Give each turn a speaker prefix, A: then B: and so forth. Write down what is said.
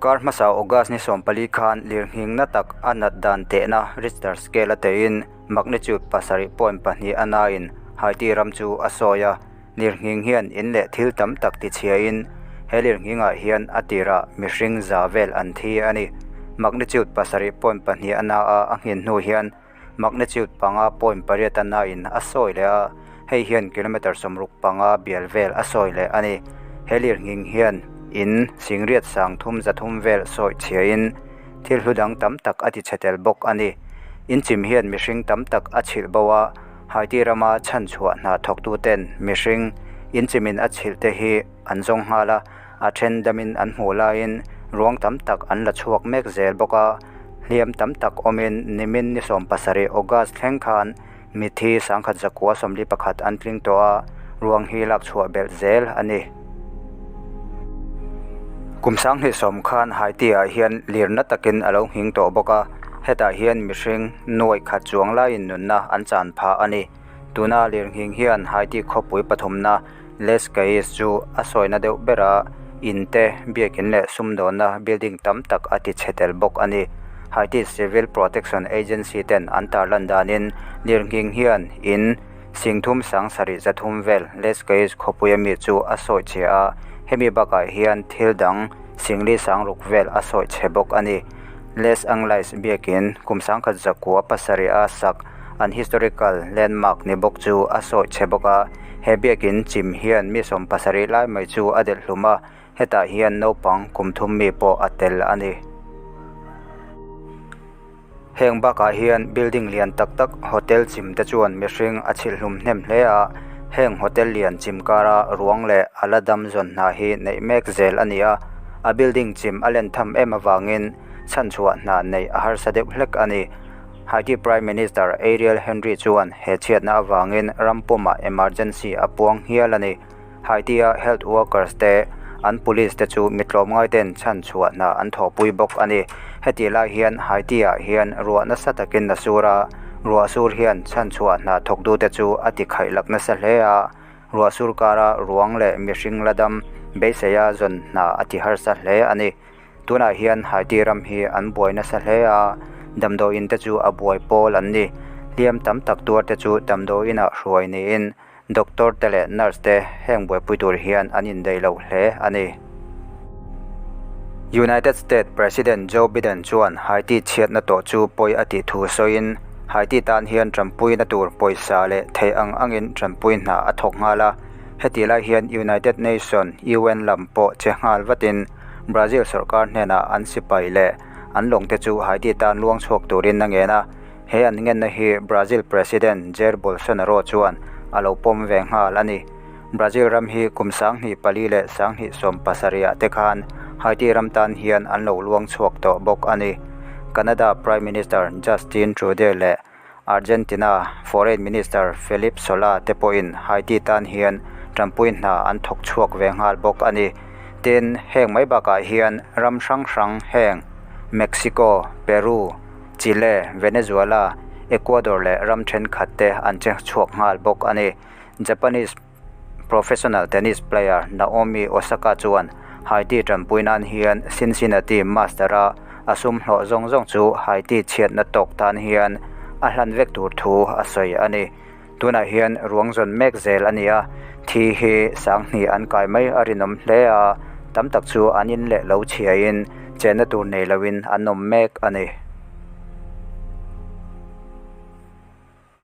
A: Kar hmasa August ni 14 khan lirnghing na tak a nat dan tehna Richter scale a tein magnitude 7.2 a nain Haiti ram chu a sawi a. Lirnghing hian in leh thil tam tak tichhiain he lirnghingah hian a tirah mihring za vel an thi a ni. Magnitude 7.2 a na a a nghin hnu hian magnitude 5.8 a nain a sawi leh a, hei hian kilometre 65 bial vel a sawi leh a ni. He lirnghing hian in singriat sang thum za thum vel sawi chhiain thil hlu dang tam tak a tichhe tel bawk a ni. Inchim hian mihring tam tak a chhilh bo a, Haiti rama chhanchhuah hna thawktuten mihring inchimin a chhilh te hi an zawng nghal a, a then damin an hmuh laiin ruang tam tak an la chhuak mek zel bawk a, hliam tam tak awmin nimin ni 17 August thleng khan mithi sangkhat zakua 41 an tling tawh a, ruang hi lak chhuah belh zel a ni. Kum 2010 khan Haiti ah hian lirna takin a lo nghing tawh bawk a, hetah hian mihring nuaih khat chuang laiin nunna an chan phah a ni. Tuna lirnghing hian Haiti khawpui pathumna Les Cayes chu a sawina deuh ber a, in te, biakin leh sumdawnna building tam tak a ti chhe tel bawk a ni. Haiti Civil Protection Agency ten an tarlan danin lirnghing hian in singthum sang sarih zathum vel Les Cayes khawpui ami chu a sawi chhe a, hemi bakah hian thil dang singli sang ruk vel a sawi chhe bawk a ni. Les Anglais biakin kum sangkhat zakua pasarih a sak an historical landmark ni bawk chu a sawi chhe bawk a, he biakin chim hian mi 70 lai mai chu a delh hlum a, hetah hian naupang kum thum mi pawh a tel a ni. Heng bakah hian building lian tak tak hotel chim te chuan mihring a chhilh hlum hnem hle a, heng hotel lian chim kara ruang leh a la dam zawn hna hi neih mek zel a ni a, a building chim a len tham em avangin chhanchhuah hna neih a harsa deuh hlek a ni. Haiti Prime Minister Ariel Henry chuan he chhiatna avangin ram pumah emergency a puang hial a ni. Haiti-a health workers te, an police te chu mi tlawmngai ten chhanchhuah hna an thawhpui bawk a ni. Hetih lai hian Haiti-ah hian ruah nasa takin a sur a, ruah sur hian chhanchhuah hna thawktute chu a ti khaih lak nasa hle a, ruah sur kara ruang leh mihring la dam beiseia zawn hna a ti harsa hle a ni. Tunah hian Haiti ram hi an buai nasa hle a, damdawiin te chu a buai pawl an ni. Hliam tam tak tuar te chu damdawiinah hruai niin doctor te leh nurse te heng buaipui tur hian an indaih lo hle a ni. United States President Joe Biden chuan Haiti chhiatna tawh chu pawi a tih thu sawiin Haiti tan hian tanpuina tur pawisa leh theih ang angin tanpui hna a thawk nghal a. Heti lai hian United Nation, UN, lam pawh che nghal vatin Brazil sorkar hnenah an sipai leh an lawng te chu Haiti tan luang chhuak turin a ngen a. He an ngenna hi Brazil President Jair Bolsonaro chuan a lo pawm ve nghal a ni. Brazil ram hi kum 2004 leh 2017 ah te khan Haiti ram tan hian an lo luang chhuak tawh bawk a ni. Canada Prime Minister Justin Trudeau leh Argentina Foreign Minister Felipe Sola te pawhin Haiti tan hian tanpui hna an thawk chhuak ve nghal bawk a ni. Tin, heng mai bakah hian ram hrang hrang heng Mexico, Peru, Chile, Venezuela, Ecuador leh ram thenkhat te an che chhuak nghal bawk a ni. Japanese professional tennis player Naomi Osaka chuan Haiti tanpui nan hian Cincinnati Master-a a sum hlawh zawng zawng chu Haiti chhiatna tawk tan hian a hlan vek tur thu a sawi a ni. Tunah hian ruang zawn mek zel a ni a, thi hi 2000 an kai mai a rinawm hle a, tam tak chu an in leh lo chhiain chenna tur nei loin an awm mek a ni.